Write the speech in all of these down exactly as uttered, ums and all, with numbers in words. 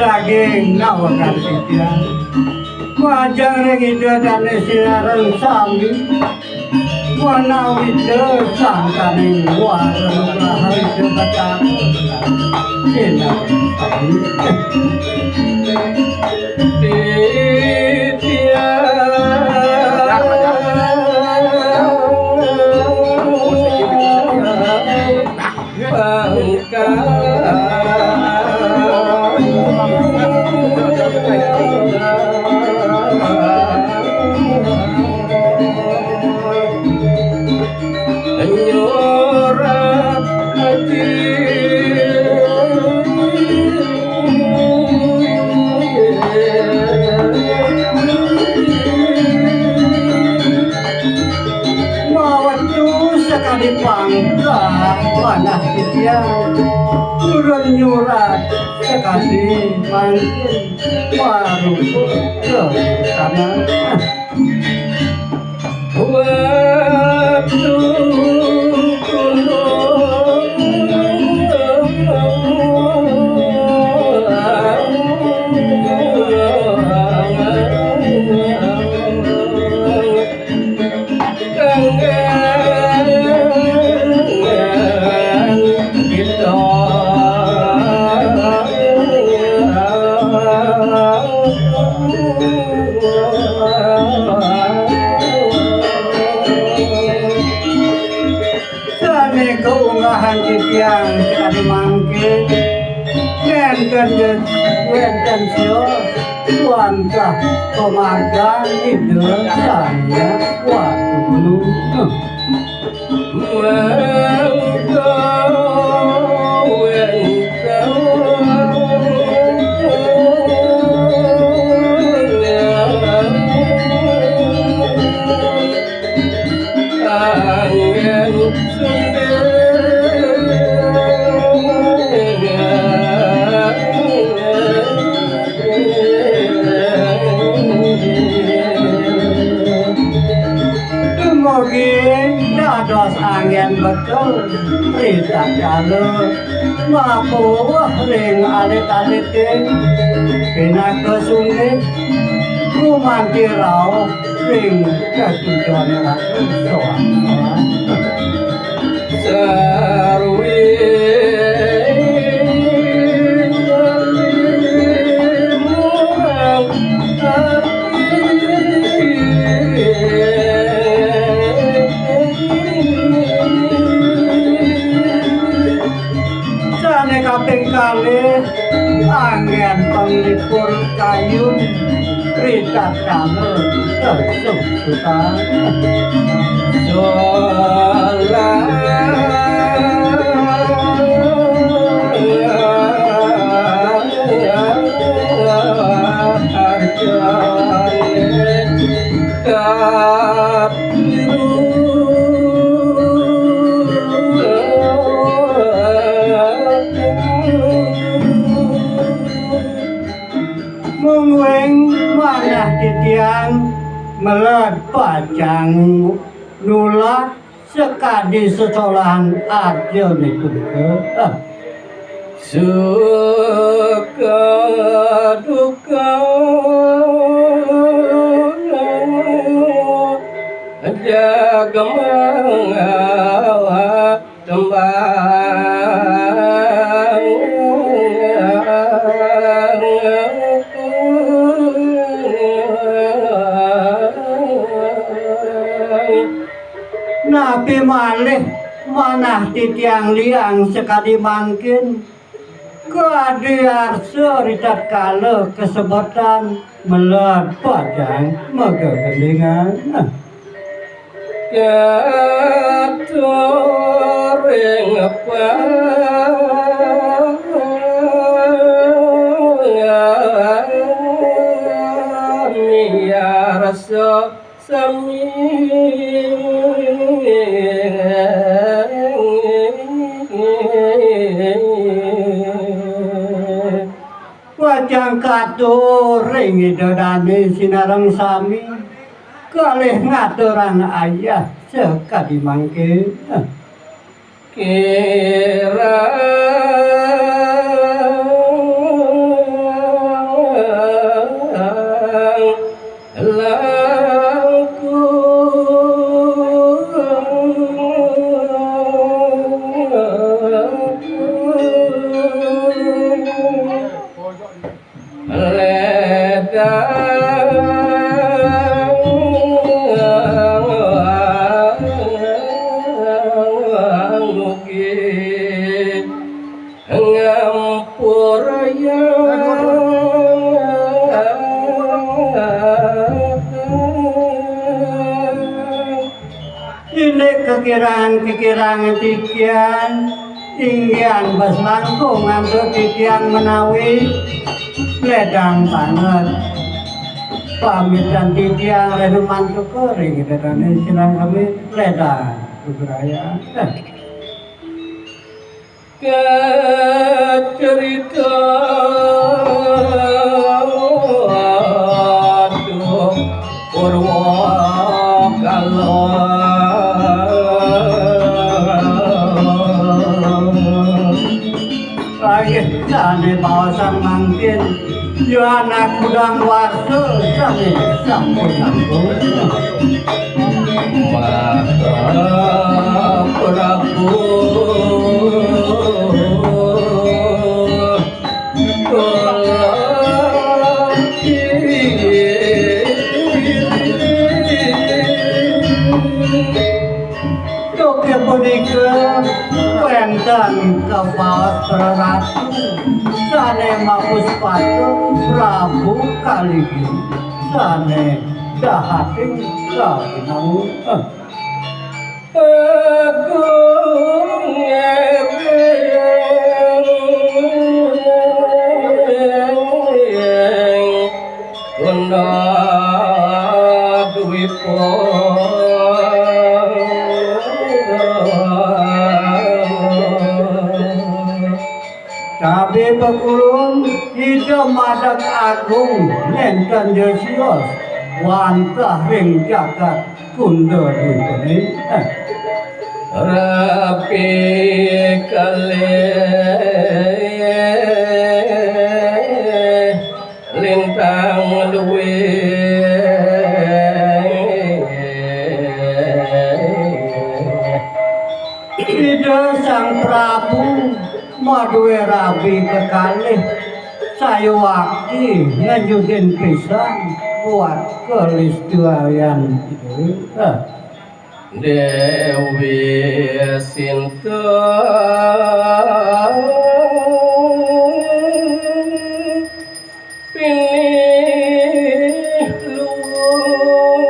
Daging nawegan titiang. Majeng ring Ida Dane sinareng sami. Wanawida sangkaning wareng rahayu Betara. Sinareng sami. Titiang. Mawetu sakadi pangkah manah titiang. Turun nyurat sakadi mangkin marupa keputusan. Wetu Sane kaunggahang titiang sakadi mangkin, wenten je-, wenten sios wantah pamargan Ida Sang Hyang Watu Gunung. Mangka wenten Dumugi dados anggen bekel ritatkala mapuweh ring alit-aliting pinaka sungging gumanti rauh ring katujon Ratu Soang. Sarwi Sane kaping kalih, anggen panglipur kayun ritatkala kasungkutan. Solah arjane kapiru. Mungguing manah titiang meled pacang nulak sakadi sesolahan arjane punika. Suka duka jaga mangawa tembang. Napi malih manah titiang liang sakadi mangkin, kadi arsa ritatkala kasebetan meled pacang magagendingan. Katuring pamiarsa sami. Wajang katur ring Ida Dane sinareng sami, kalih ngaturang ayah sakadi mangkin. Kirang Ngampurayang. Indik kekirangan-kekirangan titiang, inggihan bes langkung antuk titiang menawi ledang banget. Pamitan titiang rena mantuka ring Ida Dané, sinang kami ledang bebraya. Kacerita Purwa Kala. Ayo, jane baosan mangkin. Yo anak kudang warsa sane sampun langkung. Maka Prabu Inggih punika wenten kabaos praratu sane mapuspata Prabu Kaligi sane dahating kabinangun. Agung Ering Kunda Dwipa. Tabe pakulun Ida Madeg Agung nenten ja sios wantah ring jagat Kunda Dwipané. Rapi kalih lintang luwih. Ida Sang Prabu madué rabi kekalih, sayuwakti ngejudin pisan buat kalistuayan Ida. Déwi Sinta pinih luwung.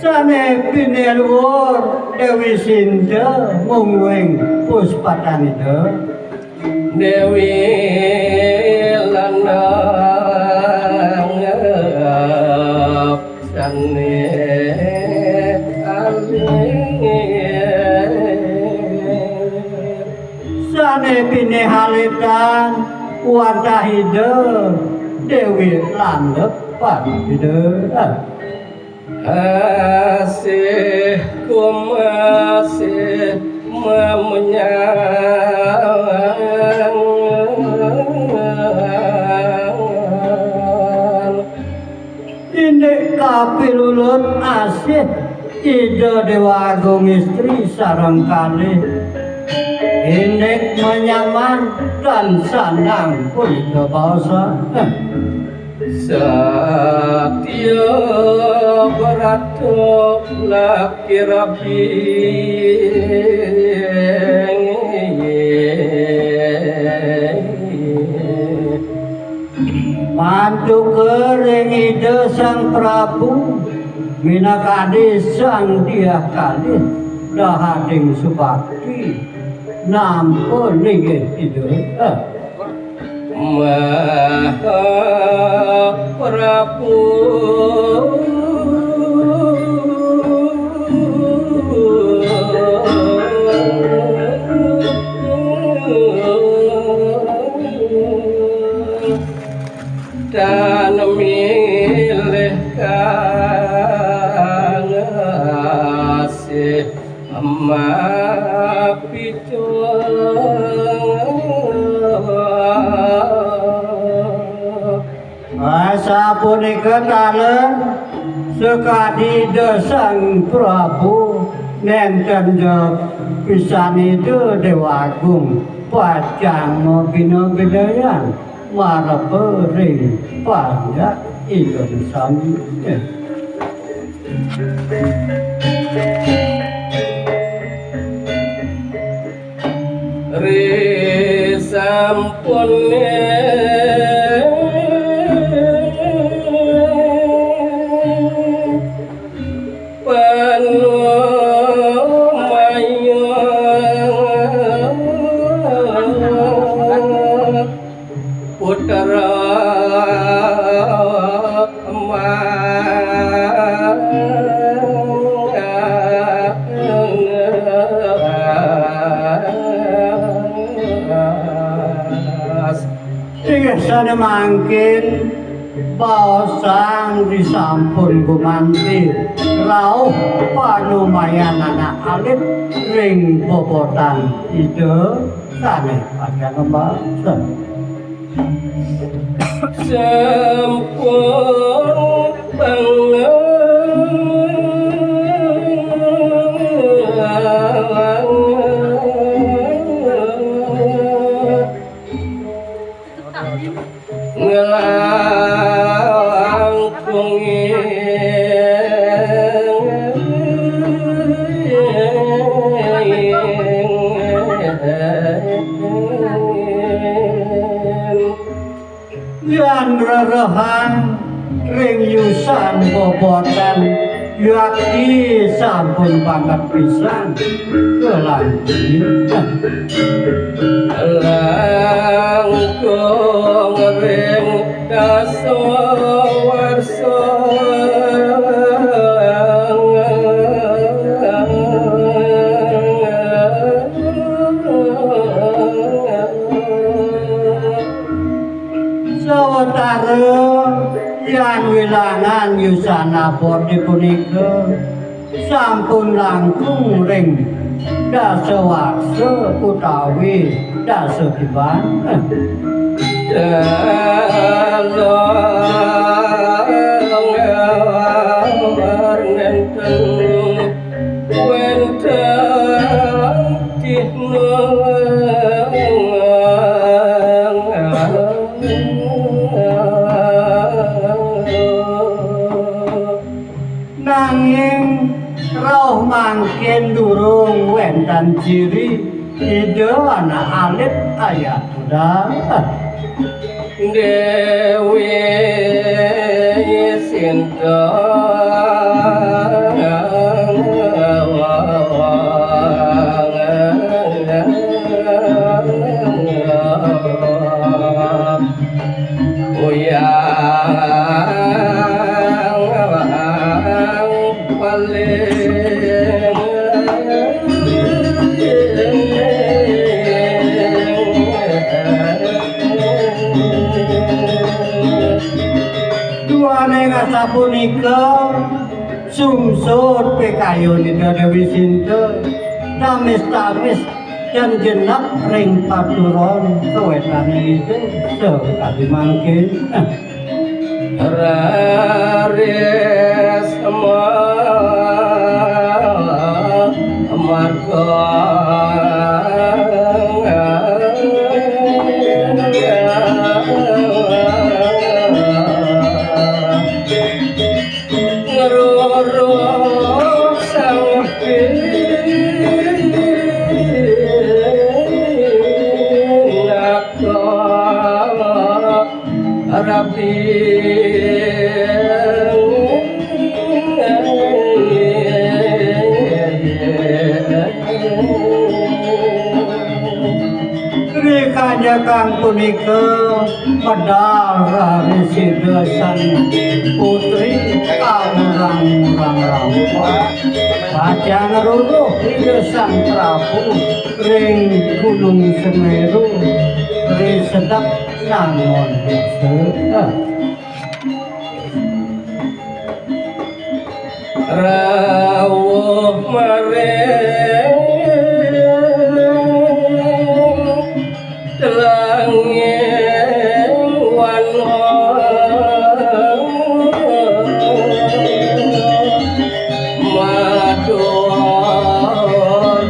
Sané pinih luwur Déwi Sinta mungguing puspatan Ida. Déwi lanang sané alit. Sané pinih alitan wantah Ida Déwi Landepan Ida. Asih kumasih mamenyang. Indik kapilulut asih Ida Déwa Agung Istri sareng kalih. Indik menyaman tan sandang punika baosan. Satya brata laki rabi. Mantuka ring Ida Sang Prabu, minakadi Sang Diah Kalih, dahating subakti, nampa linggih Ida. Maha Prabu. Tan milih kang asih mapica. Asapunika taler sakadi Ida Sang Prabu nenten ja pisan Ida Déwa Agung pacang mabina-binayan. marep ring panjak Ida sami. Ri sampun panumayang putra mas. Inggih sane mangkin, baosang disampun gumanti rauh panumayan anak alit ring bobotan Ida sane pacang ngembaos. Sampun banget ngelangkungi yan rerehang ring yusan bobotan, yakti sampun banget pisan kelangkung. Langkung ring dasawarsa. Sawatara yan wilangan yusan abote punika sampun langkung ring dasawarsa utawi dasatiban. Dalem nenten wenten tihna. Nanging rauh mangkin durung wenten ciri Ida anak alit Ayatoda. Dewi Sinta. Uyang paling duaning asapunika sumsut pikayun Ida Dewi Sinta, tamis-tamis dan jenep ring paturon kawetane Ida sakadi mangkin. Rarisma marga. Ngrorok sang pinaka rabi. Ri kanjekan punika medal rarisi dasan putri kamurang-murang rampok. Pacang ruruh ida Sang Prabu ring Gunung Semeru, ri sedek nangon desa. Rawuh maring telanging wana. Matur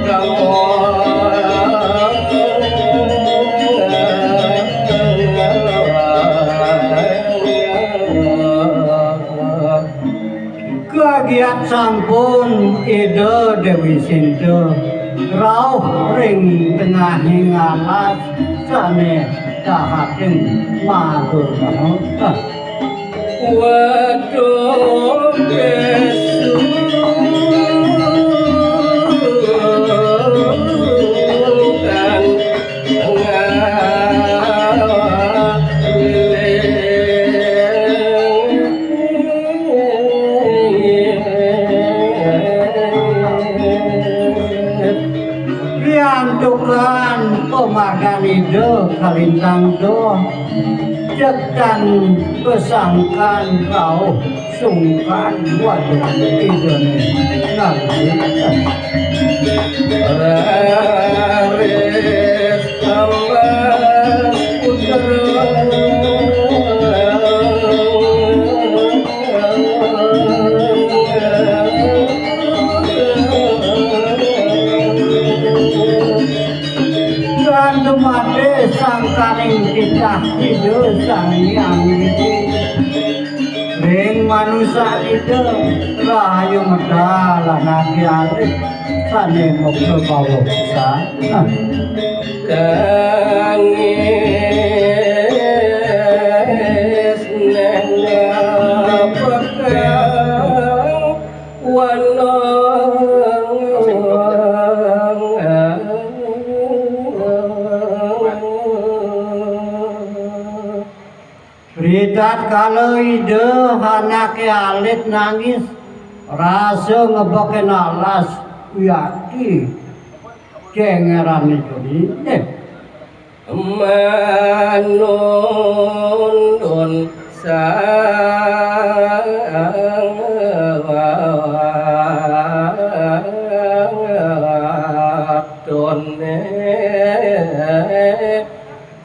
kamu. Sampun Ida Dewi Sinta rauh ring tengahing alas sane dahating madunaha. Waduh, Yesus. Riantukan pamargan Ida kalintang doh, jeg tan pasangkan rauh sungkan waduh Idane ngardi. Raris tambah putra. Lan dumados sangkaning titah Ida Sang Hyang Widi. Ring manusa Ida, rahayu medal lan anaké alit sané moksha bawa pisan. Tangis nang wanang. Ritatkala Ida anaké alit nangis, rasa ngebekin alas wiakti cengéran Idané. Manundun sang wadon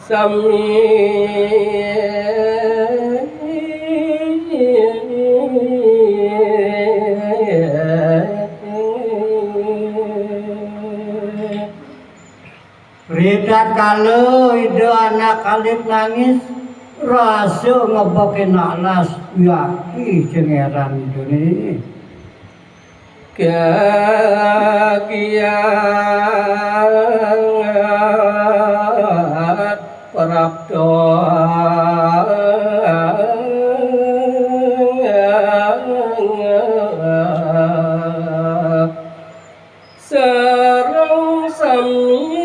sami. Ritatkala Ida anak alit nangis, rasa ngebekin alas wiakti cengéran Idané. Kagiat prapta sareng sami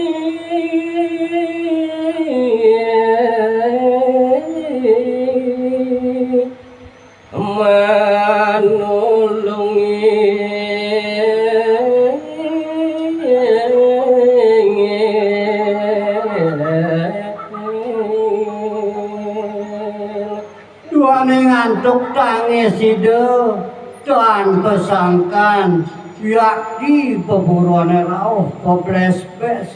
manulungi. Duaning antuk tangis Ida, tan kasangkan, yakti beburoné rauh beblés-blés.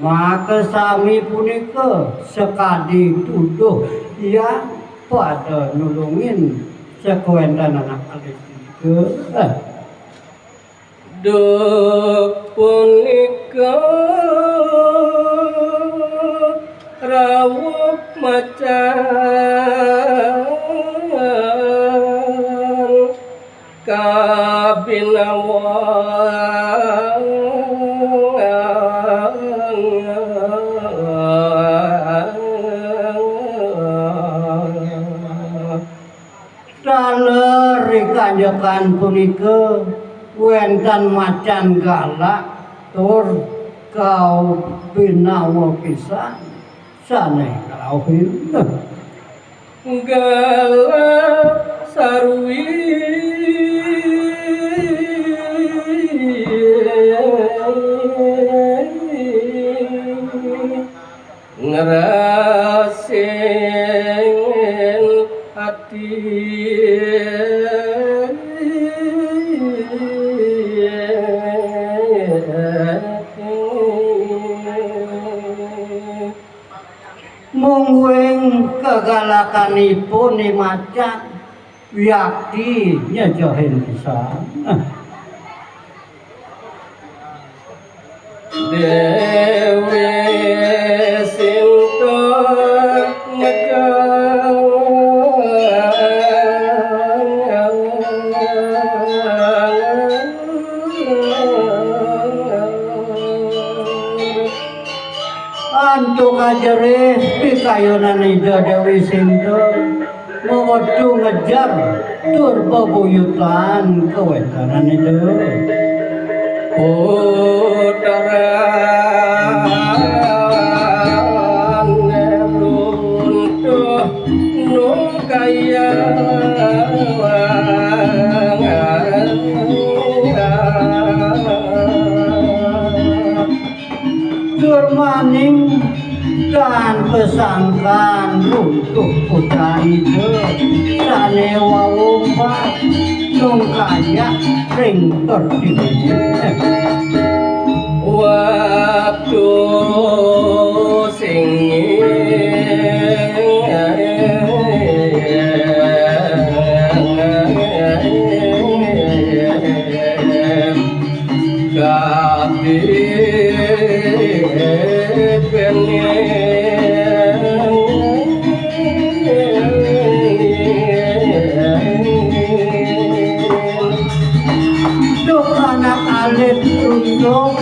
Makasami punika sakadi tuduh tiang pada nulungin sakawéntenan anak alit punika. Duh punika rawuh macan kabinawa. Taler ri kanjekan punika wénten macan galak tur kabinawa pisan sané ngrauhin. Galak sarwi ngrasing ati. Mungguing kagalakanipun I Macan, wiakti nyejehin pisan. Déwi Sinta nyegang. Antuk ajerih pikayunan Ida Dewi Sinta, mawetu ngejar tur bebuyutan kawéntenan Ida. Puteran runtuh nungkayang. Durmaning tan pesangkan runtuh putrane Ida, sane wau umpat nungkayang ring pertiwi. Waktu sing Duk anak alit runtuh,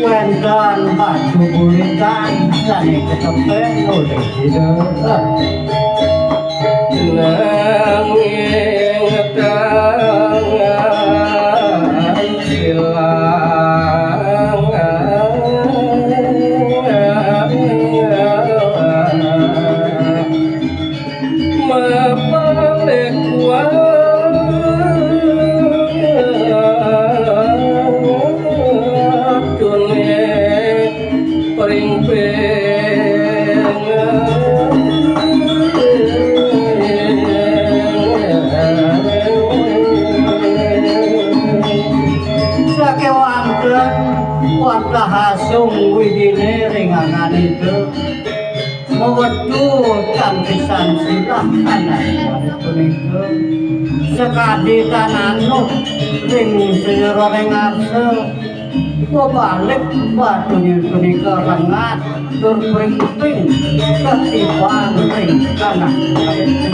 wénten batu bulitan sane ketepek olih Ida. Nanging tangan silang mapalih kuat. Dune pring ping. Sakewanten wantah asung widine ring angan Ida, mawetu tan pisan silang anak punika. Sakadi tan anut ring sajeroning arsa, bebalik batune punika rengat tur pring ping katiban ring tanah.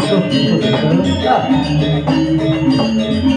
Pusuh punika.